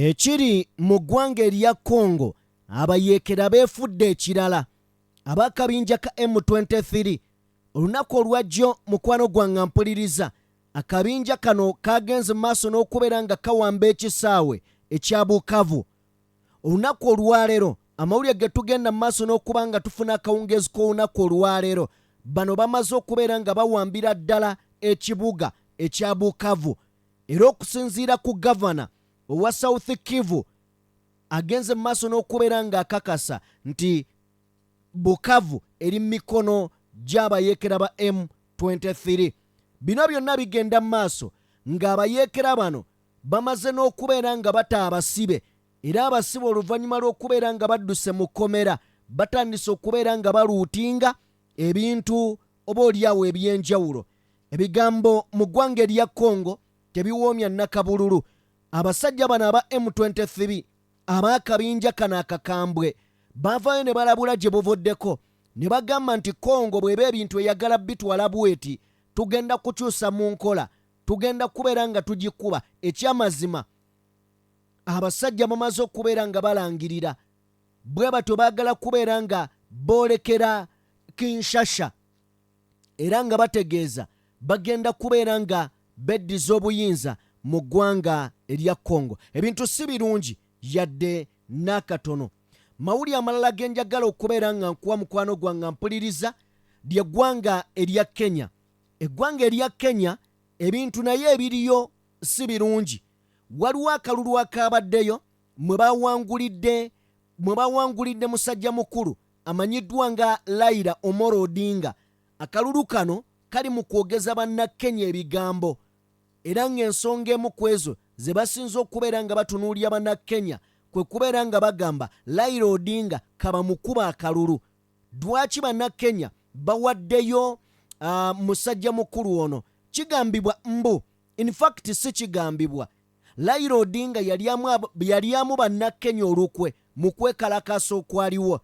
Ekiri mu ggwanga erya Congo, abayeekera beefudde ekirala ab'akabinja ka M23. Olunaku olwajjo, mukwano gwange mpuliriza, akabinja kano kagenze mu maaso n'okubeera nga kawamba ekisaawe ekya Bukavu. Olunaku olwaleero, amawulire ge tugenda mu maaso n'okuba nga tufuna akawungeezi k'olunaku olwaleero, bano bamaze okubeera nga bawambira ddala ekibuga ekya Bukavu. Era okusinziira ku gavana owa South Kivu, agenze mu maaso n'okubeera ng'akakasa nti Bukavu eri mu mikono gy'abayeekera ba M23. Bino byonna bigenda mu maaso ng'abayeekera bano bamaze n'okubeera nga bata abasibe, era abasibe oluvannyuma lw'okubeera nga badduse mu kkomera batandise okubeera nga baluutinga ebintu oba olyawo eby'enjawulo. Ebigambo mu ggwanga erya Congo tebiwoomya nnakabululu. Abasajja bano aba M23 ab'akabinja kano akakambwe baavaayo ne balabula gye buvuddeko ne bagamba nti Congo bw'eba ebintu eyagala bitwala bweti, tugenda kukyusa mu nkola, tugenda kubeera nga tugikuba. Ekyamazima abasajja bamaze okubeera nga balangirira bwe batyo baagala kubeera nga boolekera Kinshasa, era nga bategeeza bagenda kubeera nga beddiza obuyinza mu ggwanga erya Congo. Ebintu si birungi yadde n'akatono. Mawulire amalala ge njagala okubeera nga nkuwa mukwano gwange mpuliriza ly'eggwanga erya Kenya. Eggwanga erya Kenya ebintu naye ebiriyo si birungi. Waliwo akalulu akaabaddeyo mwe bawangulidde musajja mukulu amanyiddwa nga Raila Omolo Odinga. Akalulu kano kali mu kwogeza Bannakenya ebigambo, era ng'ensonga emu ku ezo ze basinze okubeera nga batunuulira Bannakenya kwe kubeera nga bagamba Raila Odinga kabamukuba akalulu. Lwaki Bannakenya bawaddeyo musajja mukulu ono? Kigambibwa mbu, in fact si kigambibwa, Raila Odinga yalyamu Bannakenya olukwe mu kwekalakaasa okwaliwo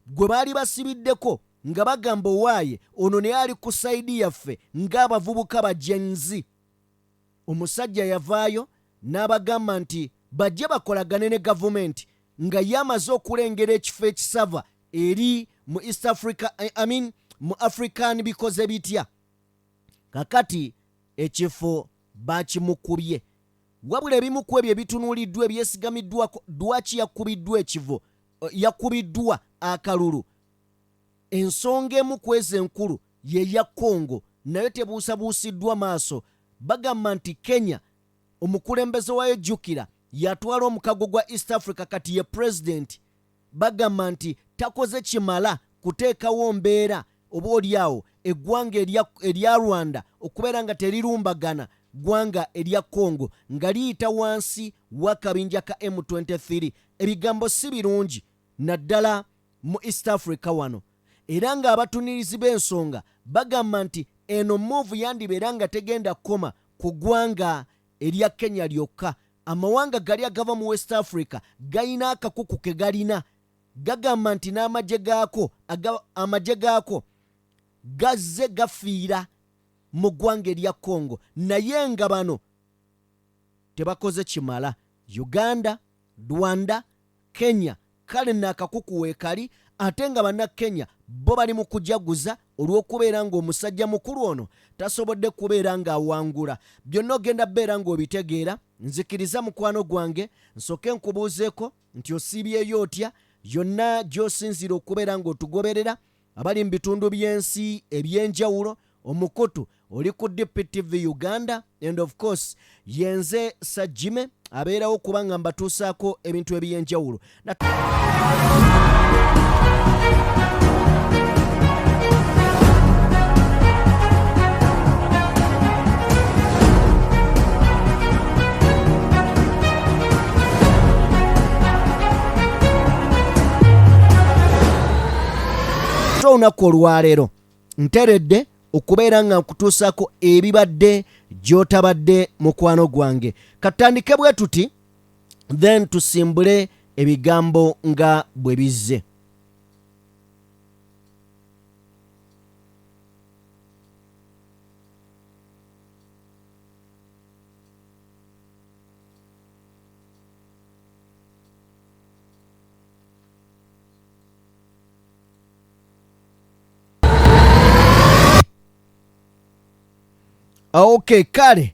gwe baali basibiddeko nga bagamba owaaye ono naye ali ku sayidi yaffe ng'abavubuka ba Gen Z. Omusajja yavaayo n'abagamba nti bajje bakolagane ne gavumenti nga ye amaze okulengera ekifo ekisava eri mu East Africa, I mean, mu African bikoze bitya. Kakati ekifo bakimukubye. Wabula ebimu ku ebyo ebitunuuliddwa ebyesigamiddwako lwaki yakubiddwa ekivo, yakubiddwa akalulu. Ensonga emu ku ezo enkulu ye ya Congo nayo tebuusabuusiddwa maaso. Bagamba nti Kenya omukulembeze waayo jjukira yatwala omukago gwa East Africa kati ye pulezidenti. Bagamba nti takoze kimala kuteekawo mbeera oba olyawo eggwanga erya Rwanda okubeera nga terirumbagana ggwanga erya Congo nga liyita wansi w'akabinja ka M23. Ebigambo si birungi naddala mu East Africa wano, era ng'abatunirizi b'ensonga bagamba nti eno move yandibeera nga tegenda kukoma ku ggwanga erya Kenya lyokka. Amawanga gali agava mu West Africa galina akakuku ke galina, gagamba nti n'amagye gaako amagye gaako gazze gafiira mu ggwanga erya Congo, naye nga bano tebakoze kimala. Uganda, Rwanda, Kenya kale nno akakuku weekali, ate nga Bannakenya bo bali mu kujaguza olw'okubeera ng'omusajja mukulu ono tasobodde kubeera ng'awangula. Byonna ogenda beera ng'obitegeera. Nzikiriza mukwano gwange nsooke nkubuuzeeko nti osiibyeyo otya yonna gy'osinziira okubeera ng'otugoberera, abali mu bitundu by'ensi eby'enjawulo. Omukutu oli ku DPTV Uganda, and of course yenze Sajime abeerawo kubanga mbatuusaako ebintu eby'enjawulo. Olunaku olwaleero nteredde okubeera nga nkutuusaako ebibadde gy'otabadde mukwano gwange. Katutandike bwe tuti, then tusimbule ebigambo nga bwe bizze. Ok, kale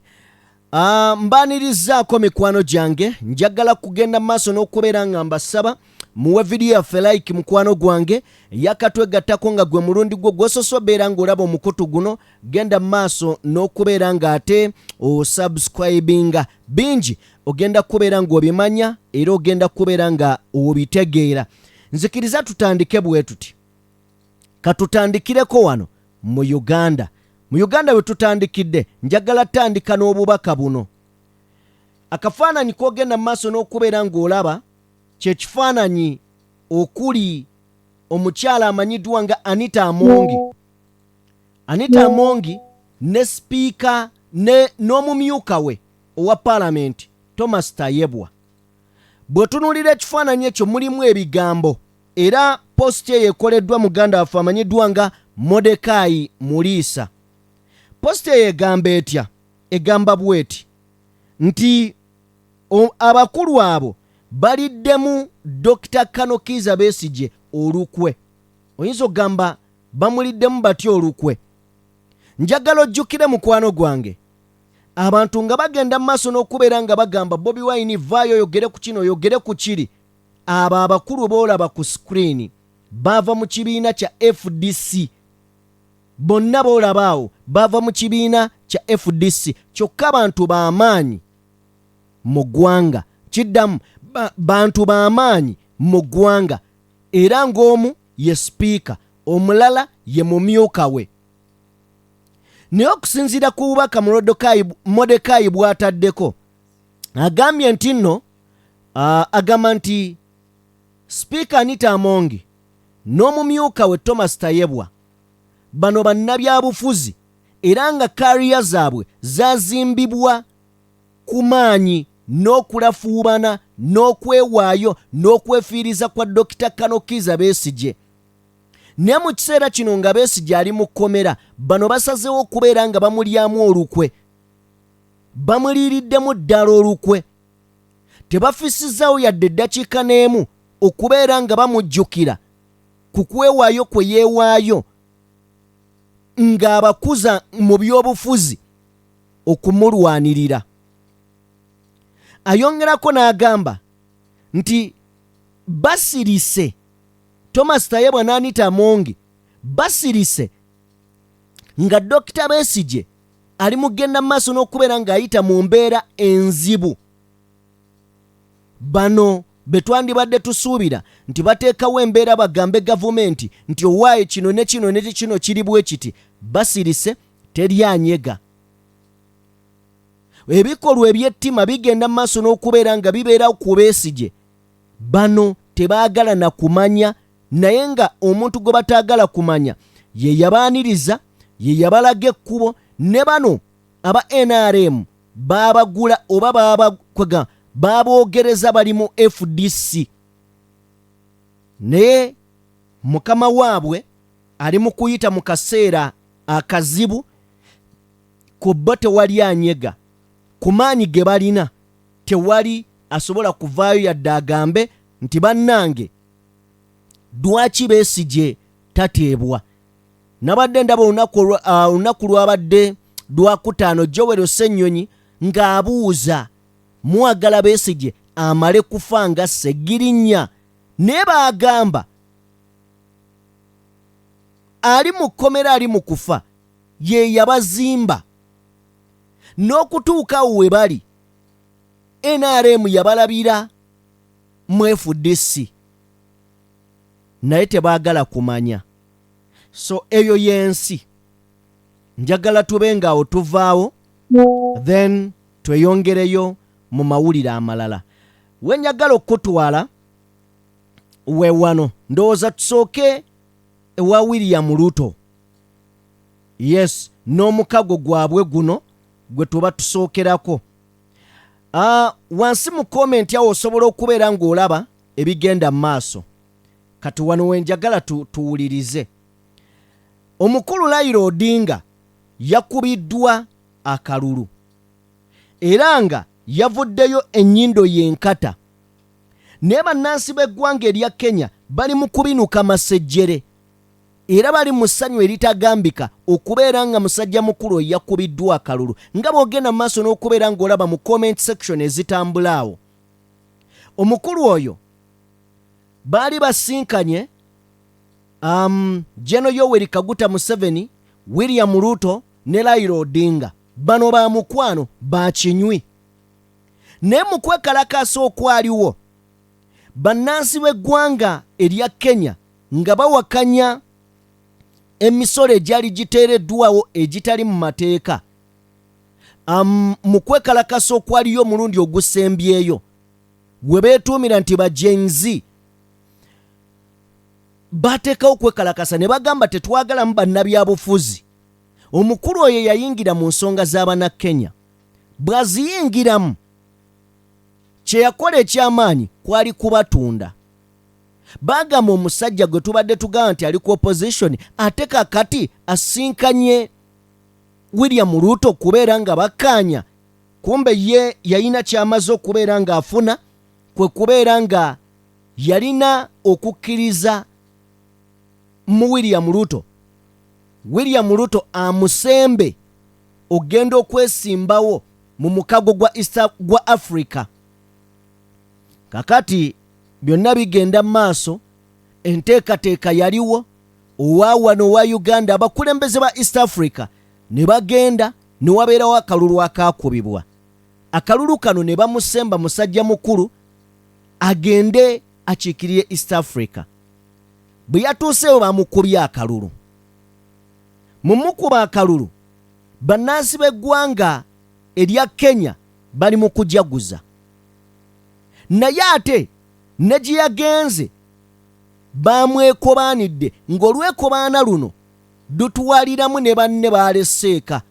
mbanirizaako mikwano gyange. Njagala kugenda maaso n'okubeera nga mbasaba muwe vidiyo yaffe like. Mukwano gwange yakatwegattako nga gwe mulundi gwo gwosoose obeera ng'olaba omukutu guno, genda maaso n'okubeera ng'ate osubscribinga. Bingi ogenda kubeera ng'obimanya era ogenda kubeera nga obitegeera. Nzikiriza tutandike bwe tuti, katutandikireko wano mu Uganda. Mu Uganda we tutandikidde, njagala tandika n'obubaka buno. Akafaananyi k'ogenda mu maaso n'okubeera ng'olaba kyekifaananyi okuli omukyala amanyiddwa nga Anita Amongi. Anita Amongi ne sipiika n'omumyuka we owa paalamenti Thomas Tayebwa. Bw'otunuulira ekifaananyi ekyo, mulimu ebigambo, era positi eyo ekoleddwa muganda waffe amanyiddwa nga Modekayi Muliisa. Positi eyo egamba etya? Egamba bweti nti abakulu abo baliddemu Dr Kano Kiiza Besigye olukwe. Oyinza okugamba bamuliddemu batya olukwe? Njagala ojjukire, mukwano gwange, abantu nga bagenda mu maaso n'okubeera nga bagamba Bobi Wine, vaayo oyogere ku kino, oyogere ku kiri. Abo abakulu boolaba ku screen baava mu kibiina kya FDC. Bonna boolaba awo baava mu kibiina kya FDC, kyokka bantu b'amaanyi mu ggwanga. Kiddamu, bantu b'amaanyi mu ggwanga, era ng'omu ye sipiika, omulala ye mumyuka we. Naye okusinziira ku bubaka Modekayi bw'ataddeko, agambye nti nno agamba nti sipiika Anita Amongi n'omumyuka we Thomas Tayebwa bano bannabyabufuzi, era nga career zaabwe zazimbibwa ku maanyi n'okulafuubana n'okwewaayo n'okwefiiriza kwa Dokita Kano Kiiza Besigye. Naye mu kiseera kino nga Besigye ali mu kkomera, bano basazeewo okubeera nga bamulyamu olukwe, bamuliiriddemu ddala olukwe. Tebafisizaawo yadde eddakiika n'emu okubeera nga bamujjukira ku kwewaayo kwe yeewaayo ng'abakuza mu by'obufuzi okumulwanirira. Ayongerako n'agamba nti basirise, Thomas Tayebwa n'Anita Amongi basirise nga Dokita Besigye ali mugenda mu maaso n'okubeera ng'ayita mu mbeera enzibu. Bano be twandibadde tusuubira nti bateekawo embeera, bagambe gavumenti nti owaaye kino ne kino ne kino kiri bwe kiti, basirise, teri anyega. Ebikolwa eby'ettima bigenda mu maaso n'okubeera nga bibeera ku Besigye, bano tebaagala na kumanya. Naye nga omuntu gwe bataagala kumanya ye yabaaniriza, ye yabalaga ekkubo, ne bano aba NRM baabagula oba babakwega baboogereza bali mu FDC, naye mukama waabwe ali mu kuyita mu kaseera akazibu. Ku bo tewali anyega. Ku maanyi ge balina tewali asobola kuvaayo yadde agambe nti bannange, lwaki Besigye tateebwa? Nabadde ndaba olunaku lwabadde Lwakutaano, Joel Ssennyonyi ng'abuuza, mwagala Besigye amale kufa nga Ssegirinya? Naye baagamba ali mu kkomera, ali mu kufa, ye yabazimba n'okutuuka awo we bali. NRM yabalabira mu FDC, naye tebaagala kumanya. So eyo y'ensi. Njagala tube ngaawo tuvaawo, then tweyongereyo mu mawulire amalala. We njagala okukutwala we wano, ndowooza tusooke ewa William Ruto, yes, n'omukago gwabwe guno gwe tuba tusookerako. Wansi mu comment awo osobola okubeera ng'olaba ebigenda mu maaso. Kati wano wenjagala tuwulirize omukulu Raila Odinga yakubiddwa akalulu era nga yavuddeyo ennyindo y'enkata, naye bannansi b'eggwanga erya Kenya bali mu kubinuka masejjere. Era bali mu ssanyu eritagambika okubeera nga musajja mukulu oyo yakubiddwa akalulu nga bw'ogenda mu maaso n'okubeera ng'olaba mu comment section ezitambula awo. Omukulu oyo baali basinkanye General Yoweri Kaguta Museveni, William Ruto ne Raila Odinga. Bano ba mukwano ba kinywi. Naye mu kwekalakaasa okwaliwo, bannansi b'eggwanga erya Kenya nga bawakanya emisolo egyali giteereddwawo egitali mu mateeka mu kwekalakasa okwaliyo omulundi ogusembyeyo gwe beetuumira nti ba Gen Z bateekawo okwekalakasa ne bagamba tetwagalamu bannabyabufuzi. Omukulu oyo yayingira mu nsonga z'Abannakenya. Bw'aziyingiramu kye yakola eky'amaanyi kwali kubatunda. Baagamba omusajja gwe tubadde tugamba nti ali ku opposition ate kakati asinkanye William Ruto kubeera nga bakkaanya, kumbe ye yalina ky'amaze okubeera ng'afuna kwe kubeera nga yalina okukkiriza mu William Ruto, William Ruto amusembe okugenda okwesimbawo mu mukago gwa East gwa Africa. Kakati byonna bigenda mu maaso, enteekateeka yaliwo owa wano owa Uganda, abakulembeze ba East Africa ne bagenda ne wabeerawo akalulu akaakubibwa. Akalulu kano ne bamusemba musajja mukulu agende akiikirire East Africa. Bwe yatuuseewo bamukubye akalulu. Mu mukuba akalulu, bannansi b'eggwanga erya Kenya bali mu kujaguza. Naye ate ne gye yagenze baamwekobaanidde ng'olwekobaana luno lutwaliramu ne banne baalese eka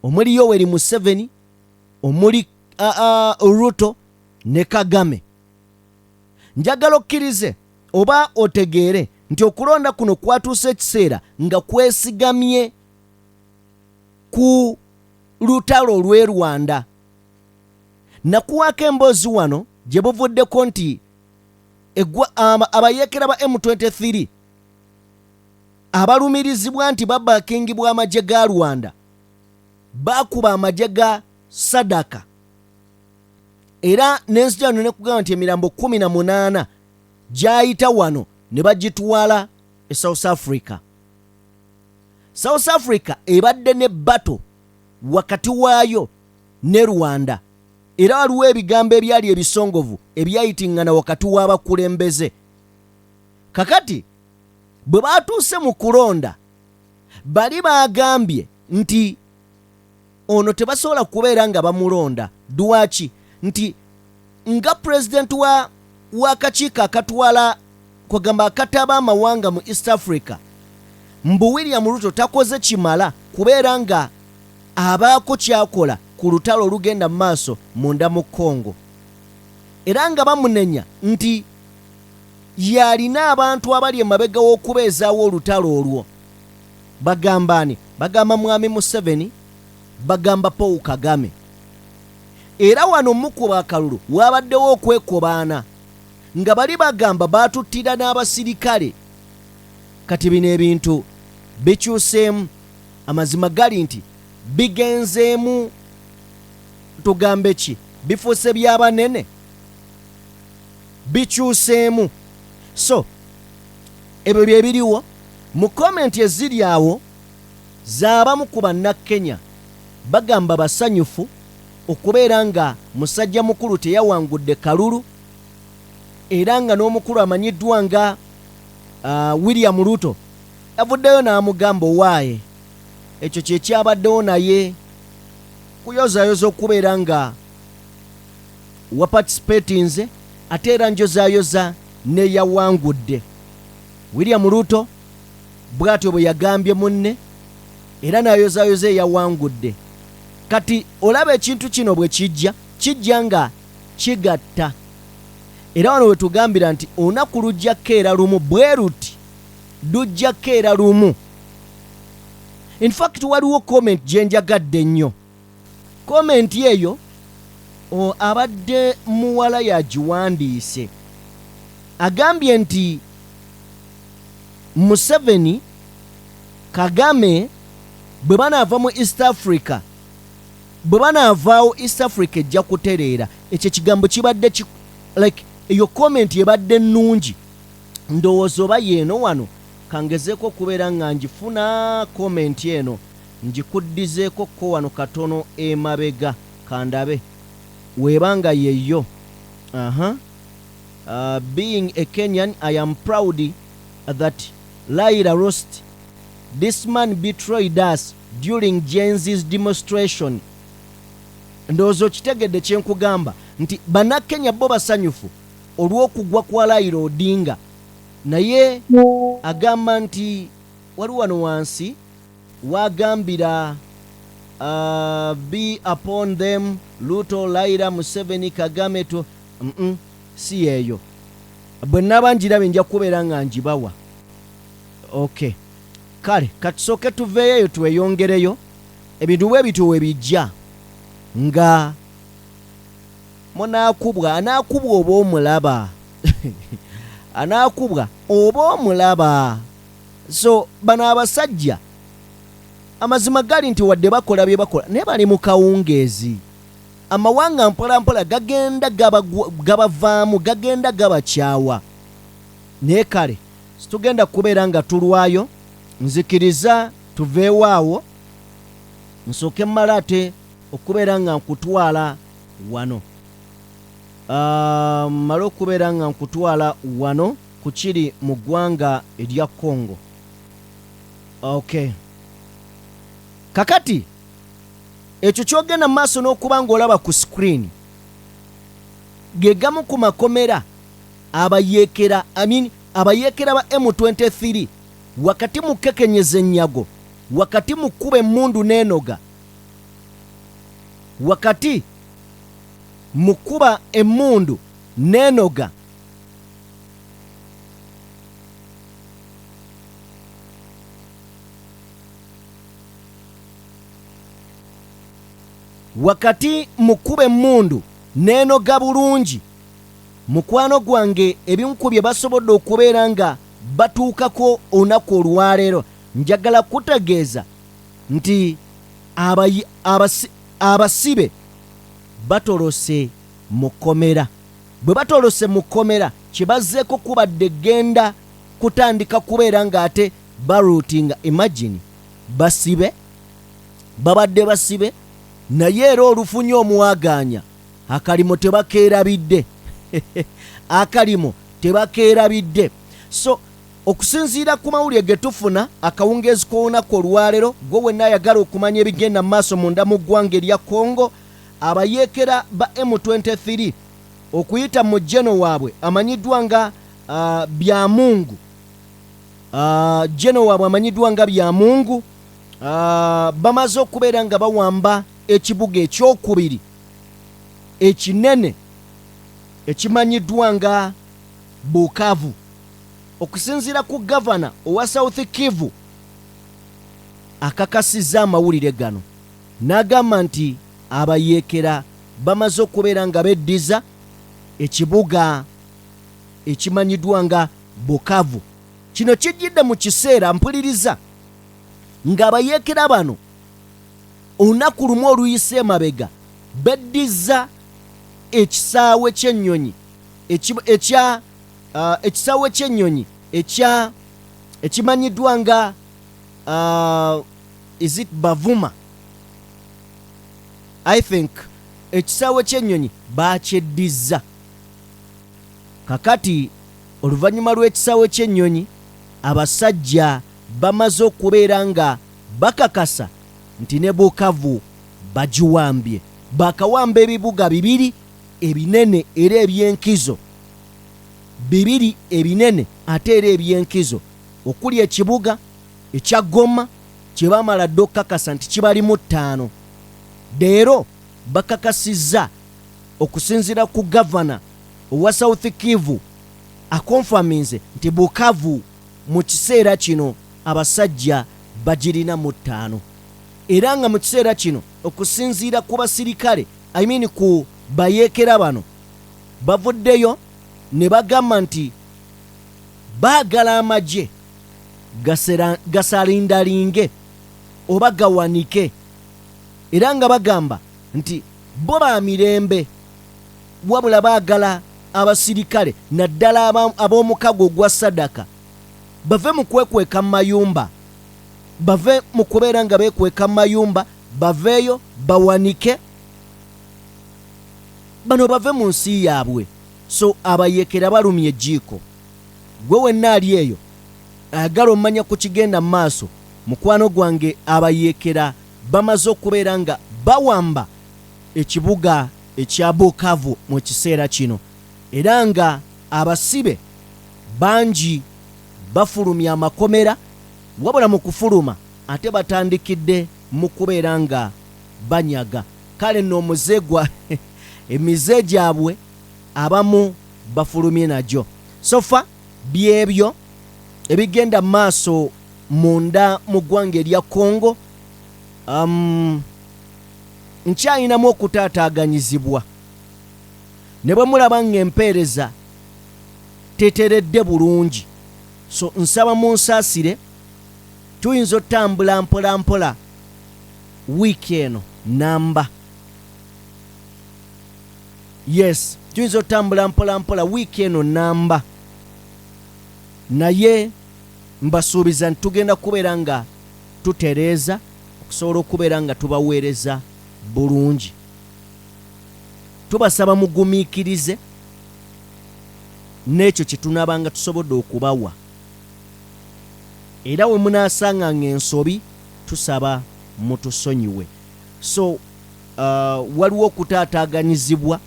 omuli Yoweri Museveni, omuli Ruto ne Kagame. Njagala okkirize oba otegeere nti okulonda kuno kwatuuse ekiseera nga kwesigamye ku lutalo lw'e Rwanda. Nakuwaako emboozi wano gye buvuddeko nti abayeekera ba M23 abalumirizibwa nti babakingibwa amagye ga Rwanda baakuba amagye ga Sadaka era n'enzija wano ne kugamba nti emirambo 18 gyayita wano ne bagitwala e South Africa. South Africa ebadde ne battle wakati waayo ne Rwanda era waliwo ebigambo ebyali ebisongovu ebyayitingana wakati w'abakulembeze. Kakati bwe baatuuse mu kulonda bali baagambye nti ono tebasobola kubeera nga bamulonda. Lwaki? Nti nga pulezidenti w'akakiiko akatwala kwegamba akataba amawanga mu East Africa mbu William Ruto takoze kimala kubeera nga abaako kyakola ku lutalo olugenda mu maaso munda mu Congo, era nga bamunenya nti y'alina abantu abali emabega w'okubeezaawo olutalo olwo. Bagamba ani? Bagamba Mwami Museveni, bagamba Paul Kagame. Era wano mukuba akalulu waabaddewo okwekobaana nga bali bagamba baatuttira n'abasirikale. Kati bino ebintu bikyuseemu. Amazima gali nti bigenzeemu, tugambe ki, bifuuse bya banene, bikyuseemu. So ebyo bye biriwo mu komenti eziri awo z'abamu ku Bannakenya bagamba basanyufu okubeera nga musajja mukulu teyawangudde kalulu era nga n'omukulu amanyiddwa nga William Ruto yavuddeyo n'amugamba owaaye ekyo kye kyabaddewo naye kuyozayoza okubeera nga waparticipatinze ate era njozayoza neyawangudde. William Ruto bw'atyo bwe yagambye munne era n'ayozayoza eyawangudde. Kati olaba ekintu kino bwe kijja, kijja nga kigatta. Era wano we tugambira nti olunaku lujja kukeera lumu bwe luti, lujja kukeera lumu. In fact waliwo comment gye njagadde ennyo. Comment eyo abadde muwala yagiwandiise. Agambye nti Museveni Kagame bwe banaava mu East Africa, bwe banaavaawo East Africa ejja kutereera. Ekyo ekigambo kibadde like eyo comment ebadde nnungi. Ndowooza oba yeeno wano, kangezeeko okubeera nga ngifuna comment eno ngikuddizeeko ko wano katono emabega, kandabe weeba nga yeyo. Aha. Being a Kenyan, I am proud that Raila lost. This man betrayed us during Gen Z's demonstration. Ndowooza okitegedde kye nkugamba nti Bannakenya bo basanyufu olw'okugwa kwa Raila Odinga, naye agamba nti wali wano wansi wagambira be upon them Ruto, Raila, Museveni, Kagame to si yeeyo. Bwe nnaaba ngirabye nja kubeera nga ngibawa. Okay, kale katusooke tuveeyo eyo tweyongereyo. Ebintu bwe bityo we bijja nga munaakubwa, anaakubwa oba omulaba, anaakubwa oba omulaba. So bano abasajja amazima gali nti wadde bakola bye bakola, naye bali mu kawungeezi. Amawanga mpolampola gagenda gabavaamu, gagenda gabakyawa. Naye kale situgenda kubeera nga tulwayo, nzikiriza tuveewo awo nsooke mmala ate okubeera nga nkutwala wano. Mmale okubeera nga nkutwala wano ku kiri mu ggwanga erya Congo. Okay, kakati ekyo ky'ogenda mu maaso n'okuba ng'olaba ku screen ge gamu ku makomera abayeekera, I mean, abayeekera ba M23 wakati mu kukekenyeza ennyago, wakati mu kkuba emmundu n'enoga, wakati mu kkuba emmundu n'enoga. Wakati mu kkuba emmundu n'enoga bulungi, mukwano gwange, ebimu ku bye basobodde okubeera nga batuukako olunaku olwaleero, njagala kutegeeza nti abasibe batolose mu kkomera. Bwe batolose mu kkomera, kye bazzeeko kubadde genda kutandika kubeera ng'ate baruutinga. Imagine, basibe, babadde basibe, naye era olufunye omwagaanya akalimo tebakeerabidde, akalimo tebakeerabidde. So okusinziira ku mawulire ge tufuna akawungeezi k'olunaku olwaleero, gwe wenna ayagala okumanya ebigenda mu maaso munda mu ggwanga erya Congo, abayeekera ba M23 okuyita mu jeno waabwe amanyiddwa nga Byamungu, jeno waabwe amanyiddwa nga Byamungu, bamaze okubeera nga bawamba ekibuga ekyokubiri ekinene ekimanyiddwa nga Bukavu. Okusinziira ku gavana owa South Kivu akakasizza amawulire gano n'agamba nti abayeekera bamaze okubeera nga beddiza ekibuga ekimanyiddwa nga Bukavu. Kino kijjidde mu kiseera mpuliriza ng'abayeekera bano olunaku lumu oluyise emabega beddizza ekisaawe ky'ennyonyi ekya ekisaawe ky'ennyonyi ekya ekimanyiddwa nga is it Bavuma, I think ekisaawe ky'ennyonyi bakyeddizza. Kakati oluvannyuma lw'ekisaawe ky'ennyonyi, abasajja bamaze okubeera nga bakakasa nti ne Bukavu bagiwambye. Bakawamba ebibuga bibiri ebinene era eby'enkizo, bibiri ebinene ate era eby'enkizo, okuli ekibuga ekya Goma kye baamala dda okukakasa nti kibalimu ttaano. Leero bakakasizza okusinziira ku gavana owa South Kivu akonfaminze nti Bukavu mu kiseera kino abasajja bagirina mu ttaano, era nga mu kiseera kino okusinziira ku basirikale, I mean ku bayeekera bano, bavuddeyo ne bagamba nti baagala amagye Gasalindalinge oba gawanike, era nga bagamba nti bo ba mirembe, wabula baagala abasirikale naddala ab'omukago ogwa SADC bave mu kwekweka mu mayumba, bave mu kubeera nga beekweka mu mayumba, baveeyo bawanike bano bave mu nsi yaabwe. So abayeekera balumye ejjiiko. Gwe wenna ali eyo ayagala omanya ku kigenda mu maaso, mukwano gwange, abayeekera bamaze okubeera nga bawamba ekibuga ekya Bukavu mu kiseera kino, era nga abasibe bangi bafulumya amakomera, wabula mu kufuluma ate batandikidde mu kubeera nga banyaga. Kale nno omuze gwa emize gyabwe abamu bafulumye nagyo. So far byebyo ebigenda mu maaso munda mu ggwanga erya Congo. Nkyayinamu okutaataaganyizibwa, ne bwe mulaba ng'empeereza teteredde bulungi, so nsaba munsaasire. Tuyinza otambula mpola mpola wiiki eno namba. Yes, tuyinza otambula mpola mpola wiiki eno namba, naye mbasuubiza nti tugenda kubeera nga tutereeza okusobola okubeera nga tubaweereza bulungi. Tubasaba mugumiikirize n'ekyo kye tunaabanga tusobodde okubawa, era we munaasanga ng'ensobi tusaba mutusonyiwe. So waliwo okutaataaganyizibwa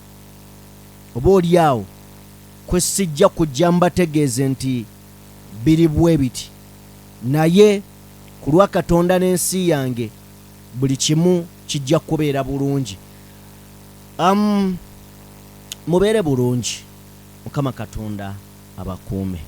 oba oli awo kwe sijja kujja mbategeeze nti biri bwe biti, naye ku lwa Katonda n'ensi yange buli kimu kijja kubeera bulungi. Mubeere bulungi, Mukama Katonda abakuume.